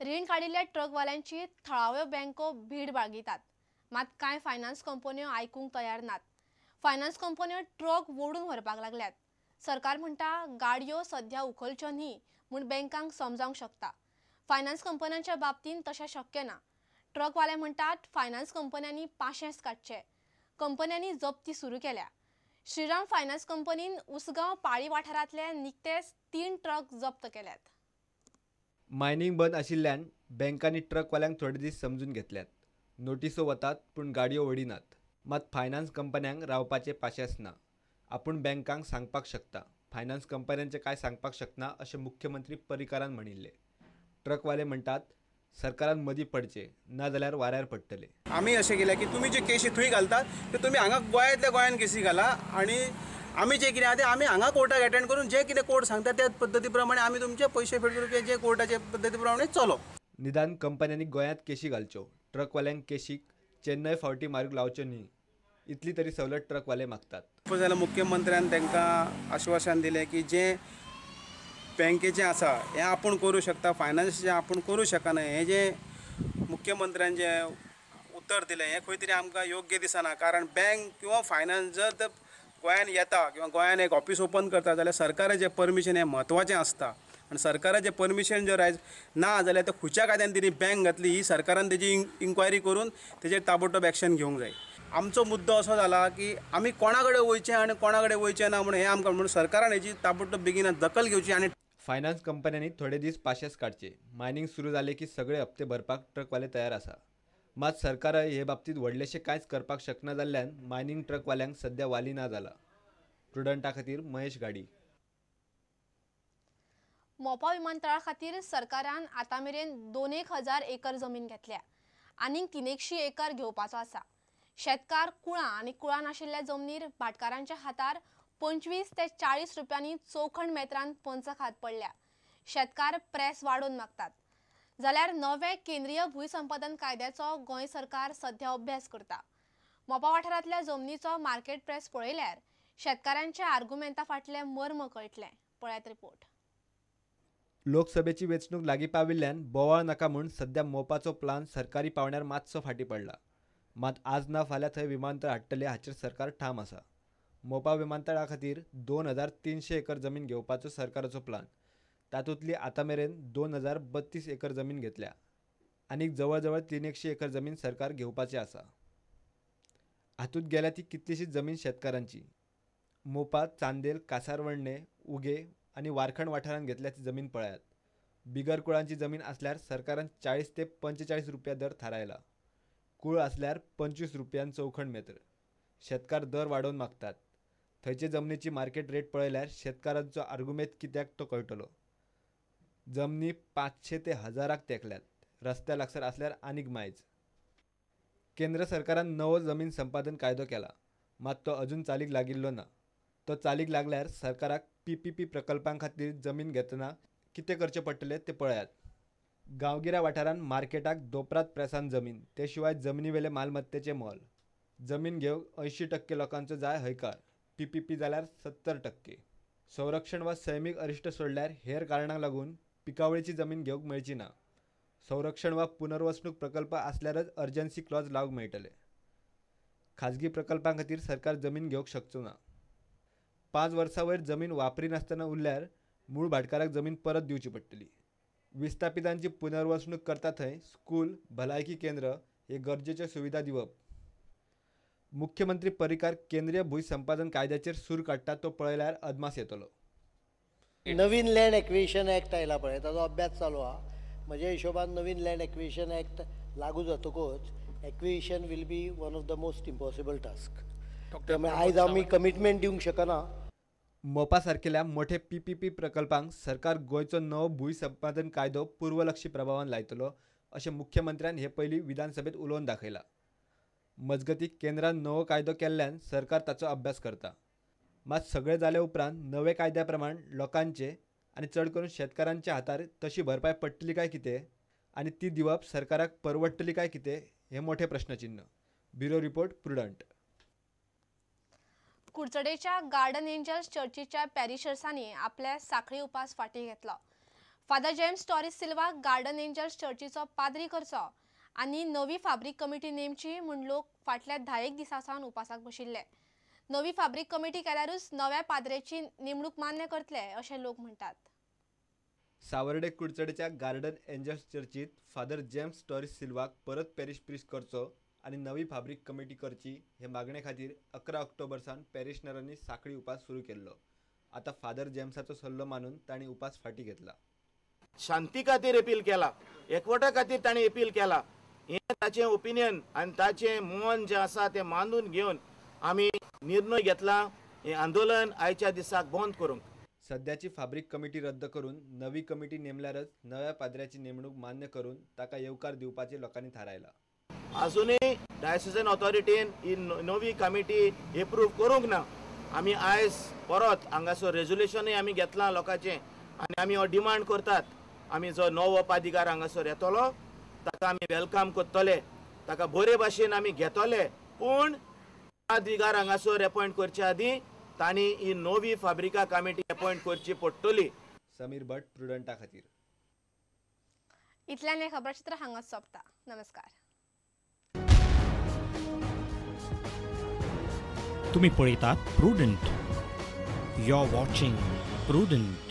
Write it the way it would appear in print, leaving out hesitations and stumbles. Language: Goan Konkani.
रीण काडिल्ल्या ट्रकवाल्यांची थळाव्यो बँको भीड बाळगितात, मात कांय फायनान्स कंपन्यो आयकूंक तयार नात। फायनान्स कंपन्यो ट्रक वोडून व्हरपाक लागल्यात। सरकार म्हणटा गाडयो सध्या उखलच्यो न्ही म्हूण बँकांक समजावंक शकता। फायनान्स कंपन्यांच्या बाबतींत तशें शक्य ना। ट्रकवाले म्हणटात फायनान्स कंपन्यांनी पाशेंस काडचे। कंपन्यांनी जप्ती सुरू केल्या। श्रीराम फायनान्स कंपनीन उसगांव पाळी वाठारांतले निकतेच 3 ट्रक जप्त केल्यात। मायनिंग बंद आशिल्ल्यान बँकांनी ट्रकवाल्यांक थोडे दीस समजून घेतल्यात। नोटिसो वतात पूण गाडयो ओडिनात। मात फायनान्स कंपन्यांक रावपाचें पाशेंस ना। आपूण बँकांक सांगपाक शकता, फायनान्स कंपन्यांचें कांय सांगपाक शकना अशें मुख्यमंत्री पर्रीकारान म्हणिल्लें। ट्रकवाले म्हणटात सरकारान मदीं पडचें, ना जाल्यार वाऱ्यार पडटले। आमी अशें केलें की तुमी जे केशी थंय घालतात ते तुमी हांगा गोंयांतल्या गोंयान केशी घाला आनी आमी जे कितें आहा ते आमी हांगा कोर्टाक एटेंड करून जे कितें कोर्ट सांगता त्या पद्दती प्रमाणे आमी तुमचे पयशे फेड करून जे कोर्टाचे पद्दती प्रमाणे चलो। निदान कंपन्यांनी गोंयांत केशी घालच्यो, ट्रकवाल्यांक केशीक चेन्नय फावटी मारूंक लावच्यो न्ही, इतली तरी सवलत ट्रकवाले मागतात। जाल्यार मुख्यमंत्र्यान तांकां आश्वासन दिलें की जें बँकेचें आसा हें आपूण करूं शकता, फायनान्स जें आपूण करूं शकना, हें जें मुख्यमंत्र्यान जें उतर दिलें हें खंय तरी आमकां योग्य दिसना। कारण बँक किंवा फायनान्स जर तर गोंयान येता किंवा गोंयान एक ऑफिस ओपन करता जाल्यार सरकाराचें परमिशन हें म्हत्वाचें आसता आनी सरकाराचें परमिशन जर आयज ना जाल्यार ते खंयच्या कायद्यान तेणी बँक घातली ही सरकारान तेजी इन्क्वायरी करून तेजेर ताबडतोब एक्शन घेवंक जाय। आमचो मुद्दो असो जाला की आमी कोणा कडेन वयचें आनी कोणा कडेन वयचें ना म्हणून हें आमकां, म्हणून सरकारान हेजी ताबडतोब बेगीन दखल घेवची। आनी फायनान्स कंपन्यांनी थोडे दीस पाशेंस काडचे। मायनिंग सुरू जालें की सगळे हप्ते भरपाक ट्रकवाले तयार आसा। मात सरकारय हे बाबतींत व्हडलेशें कांयच करपाक शकना जाल्ल्यान मायनिंग ट्रकवाल्यांक सध्या वाली ना जाला। प्रुडंटा खातीर महेश गाडी। मोपा विमानतळा खातीर सरकारान आतां मेरेन 2,000 एकर जमीन घेतल्या, आनीक 300 एकर घेवपाचो आसा। शेतकार कुळां आनी कुळां नाशिल्ल्या जमनीर भाटकारांच्या हातार 25 ते 40 रुपयांनी चौखण मेत्रान पंचखात पडल्या। शेतकार प्रेस वाडोवन मागतात। जाल्यार नवे केंद्रीय भूंयसंपादन कायद्याचो गोंय सरकार सध्या अभ्यास करता। मोपा वाठारांतल्या जमनीचो मार्केट प्रेस पळयल्यार शेतकारांच्या आर्गुमेंता फाटलें मर्म कळटलें। पळयात रिपोर्ट। लोकसभेची वेंचणूक लागीं पाविल्ल्यान बोवाळ नाका म्हूण सध्या मोपाचो प्लान सरकारी पावंड्यार मातसो फाटीं पडला। मात आज ना फाल्यां थंय विमानतळ हाडटले हाचेर सरकार ठाम आसा। मोपा विमानतळा खातीर 2,300 एकर जमीन घेवपाचो सरकाराचो प्लान। तातूंतली आतां मेरेन 2,032 एकर जमीन घेतल्या आनीक जवळ जवळ 300 एकर जमीन सरकार घेवपाची आसा। हातूंत गेल्या ती कितलीशीच जमीन शेतकारांची। मोपा, चांदेल, कासारवर्णे, उगे आनी वारखंड वाठारांत घेतल्या ती जमीन पळयात। बिगर कुळांची जमीन आसल्यार सरकारान 40 ते 45 रुपया दर थारायला। कूळ आसल्यार 25 रुपयान चौखण मेत्र। शेतकार दर वाडोवन मागतात। थंयचे जमनीची मार्केट रेट पळयल्यार शेतकारांचो आर्गुमेंत कित्याक तो कळटलो। जमनी 500 ते 1000 तेंकल्यात। रस्त्या लागसार आसल्यार आनीक मायज। केंद्र सरकारान नवो जमीन संपादन कायदो केला, मात तो अजून चालीक लागिल्लो ना। तो चालीक लागल्यार सरकाराक PPP प्रकल्पां खातीर जमीन घेतना कितें करचें पडटलें तें पळयात। गांवगिऱ्या वाठारांत मार्केटाक दोपरात प्रेसान जमीन, ते शिवाय जमनीवेले मालमत्तेचें मोल। जमीन घेवंक 80% लोकांचो जाय हयकार, PPP जाल्यार 70%। संरक्षण वा सैमीक अरिश्ट सोडल्यार हेर कारणांक लागून पिकावळीची जमीन घेवंक मेळची ना। संरक्षण वा पुनर्वसणूक प्रकल्प आसल्यारच अर्जन्सी क्लॉज लावंक मेळटले। खाजगी प्रकल्पां खातीर सरकार जमीन घेवंक शकचो ना। 5 वर्सां वयर जमीन वापरिनासतना उरल्यार मूळ भाटकाराक जमीन परत दिवची पडटली। विस्थापितांची पुनर्वसणूक करता थंय स्कूल, भलायकी केंद्र हे गरजेच्यो सुविधा दिवप। मुख्यमंत्री पर्रीकार केंद्रीय भूंय संपादन कायद्याचेर सूर काडटा तो पळयल्यार अदमास येतलो। नवीन लँड एक्विजिशन एक्ट आयला पळय, ताजो अभ्यास चालू आहा। म्हज्या हिशोबान नवीन लँड एक्विजिशन एक्ट लागू जातकूच acquisition will be one of the most impossible task. त्यामुळे आयज आमी कमिटमेंट दिवंक शकना। मोपा सारकेल्या मोठे PPP प्रकल्पांक सरकार गोंयचो नवो भूंय संपादन कायदो पूर्वलक्षी प्रभावान लायतलो अशें मुख्यमंत्र्यान हे पयलीं विधानसभेत उलोवन दाखयलां। मजगतीं केंद्रान नवो कायदो केल्ल्यान सरकार ताचो अभ्यास करता। मात सगळें जाले उपरांत नवे कायद्या प्रमाण लोकांचे आनी चड करून शेतकारांच्या हातार तशी भरपाय पडटली काय कितें आनी ती दिवप सरकाराक परवडटली काय कितें हें मोठें प्रश्नचिन्ह। Bureau report, Prudent. कुडचडेच्या गार्डन एंजल्स चर्चीच्या पॅरिशर्सांनी आपल्या साखळी उपास फाटीं घेतलो। फादर जेम्स टॉरिस सिल्वाक गार्डन एंजल्स चर्चीचो पाद्री करचो आनी नवी फाब्रीक कमिटी नेमची म्हूण लोक फाटल्या 10 दिसां सावन उपासाक बशिल्ले. नवी फाब्रीक कमिटी केल्यारूच नव्या पाद्रेची नेमणूक मान्य करतले अशें लोक म्हणटात. सावर्डे कुडचडेच्या गार्डन एंजल्स चर्चीत फादर जेम्स टॉरिस सिल्वाक परत पॅरिश प्रिस्ट करचो आनी नवी फाब्रीक कमिटी करची हे मागणे खातीर 11 ऑक्टोबर सावन पॅरिशनरांनी साखळी उपास सुरू केल्लो. आतां फादर जेम्साचो सल्लो मानून तांणी उपास फाटीं घेतला. शांती खातीर अपील केला, एकवटा खातीर ताणें अपील केला. हें ताचें ओपिनियन आनी ताचें मन जें आसा तें मानून घेवन आमी निर्णय घेतला हें आंदोलन आयच्या दिसाक बंद करूंक. सद्याची फाब्रीक कमिटी रद्द करून नवी कमिटी नेमल्यारच नव्या पाद्र्याची नेमणूक मान्य करून ताका येवकार दिवपाचें लोकांनी थारायला. अजूनय डायसिजन ऑथॉरिटीन ही नवी कमिटी एप्रूव करूंक ना. आमी आयज परत हांगासर रेजोल्युशनूय आमी घेतलां लोकांचें आनी आमी हो डिमांड करतात. आमी जो नवो पादिगार हांगासर येतलो ताका आमी welcome करतले, ताका बरे भाशेन आमी घेतले, पूण पादिगार हांगासर एपॉयंट करचे आदीं तांणी ही नवी फाब्रिका कमिटी अपॉयंट करची पडटली. समीर भट, प्रुडंटा खातीर. इतल्यान हें खबरचित्र हांगाच सोंपता. नमस्कार. तुम्ही पळयतात Prudent. You are watching Prudent.